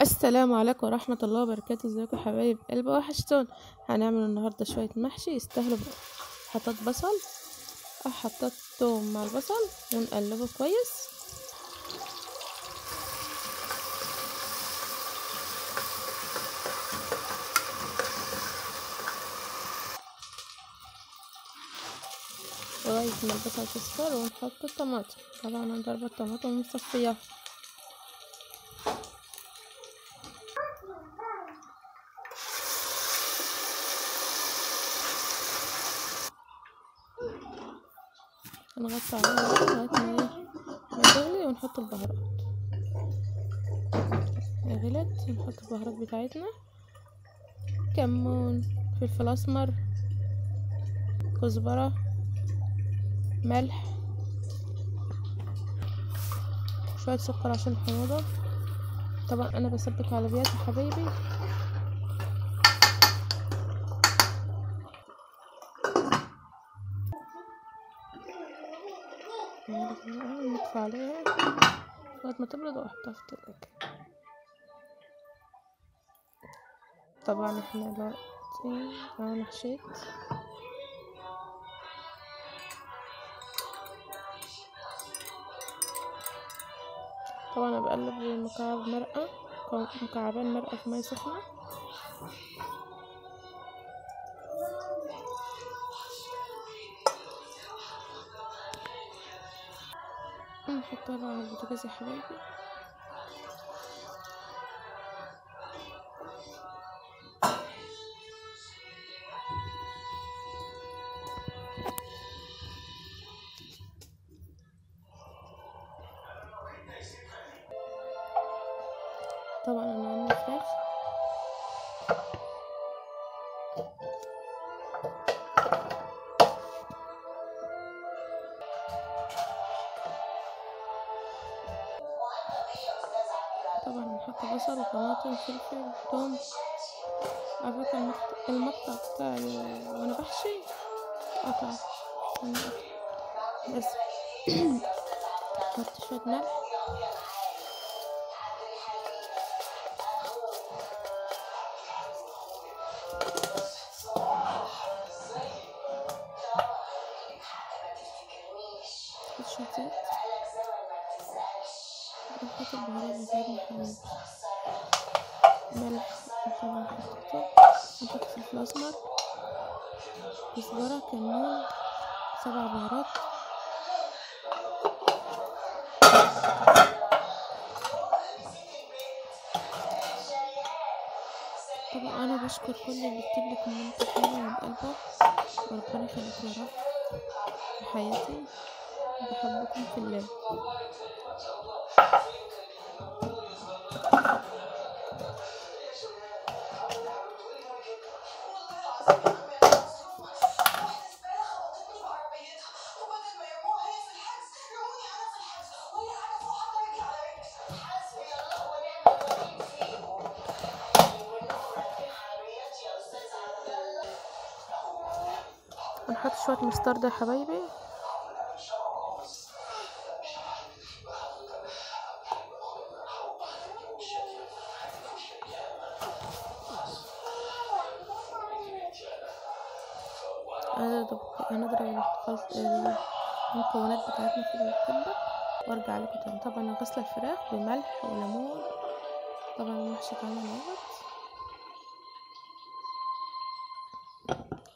السلام عليكم ورحمة الله وبركاته. ازيكم يا حبايب قلبي، وحشتون. هنعمل النهاردة شوية محشي يستاهلوا. حطيت بصل، حطيت توم مع البصل ونقلبه كويس. لغاية ما البصل تصفر ونحط الطماطم. طبعا انا ضربة الطماطم ومصفياها. نغطي عليها لغاية ما تغلي ونحط البهارات. غلت نحط البهارات بتاعتنا: كمون، فلفل اسمر، كزبرة، ملح، شوية سكر عشان الحموضة. طبعا انا بسبك على بيات يا حبايبي. نطفي عليها لغاية ما تبرد واحطها في التلاجة. طبعا احنا دلوقتي انا حشيت طبعا انا بقلب مكعب مرقة، مكعبين مرقة في مية سخنة. نحطها بقى على البوتاجاز يا حبايبي. طبعا انا عامله فراخ، طبعا نحط بصل وطماطم فلفل توم. على فكرة المقطع بتاع وانا بحشي قطع بس. نحط شوية ملح، شوية زيت، نحط البهارات بتاعتنا حبايبي، ملح طبعا حطيته، نحط فلفل اسمر، كزبرة، كمون، 7 بهارات. طبعا انا بشكر كل اللي يكتب لي comment حلو من قلبه، وربنا يخليكم يا رب في حياتي. بحبكم في الله. نحط شوية مستردة يا حبايبي. هنضرب المكونات بتاعتنا في الكبة وارجع لكم تاني. طبعا انا غسله الفراخ بملح وليمون. طبعا المحشي اتعمل اهوت،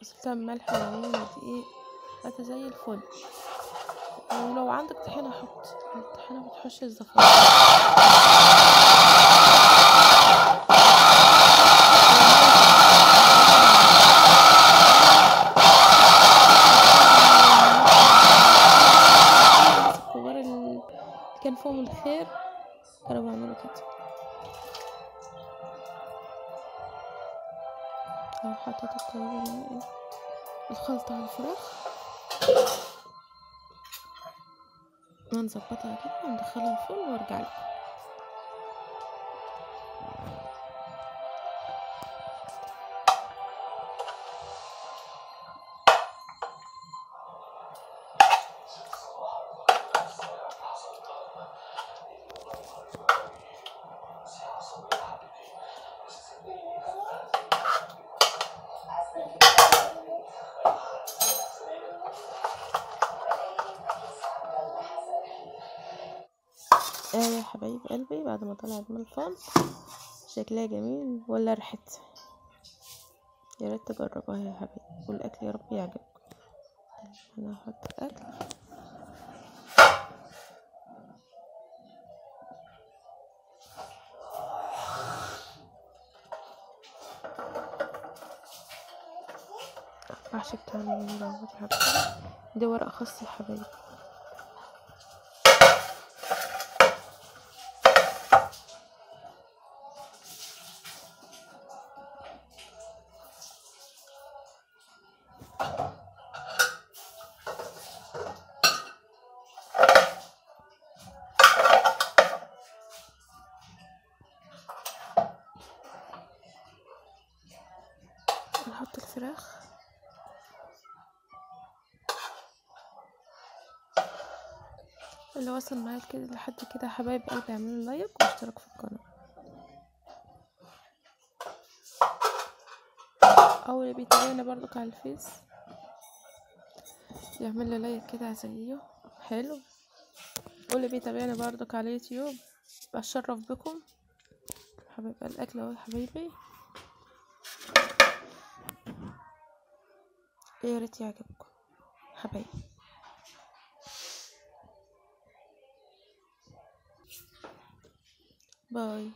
غسلتها بملح وليمون ودقيق، بقت زي الفل. ولو عندك طحينه حط الطحينه، بتحش الزفاره. كان فيهم الخير كانوا بيعملوا كده. اهو حطيت التوابل الخلطة على الفراخ، هنظبطها كده وندخلها الفرن وارجع لكم. يا حبايب قلبي بعد ما طلعت من الفرن شكلها جميل ولا ريحتها. يا ريت تجربوها يا حبايبي، والاكل يا رب يعجبكم. انا هحط الاكل. المحشي بتاعنا جميل اهوت يا حبايبي. دي ورقة خاصة يا حبايبي. نحط الفراخ. اللي وصل معايا كده لحد كده حبايب قلبي اعملوا لايك واشتركوا في القناة، او اللي بيتابعنا برضك على الفيس يعمل لي like كده زيه حلو، واللي بيتابعنا برضك على اليوتيوب بشرف بكم حبايب. الاكل اهو يا حبايبي، يا ريت يعجبكم حبايبي. باي.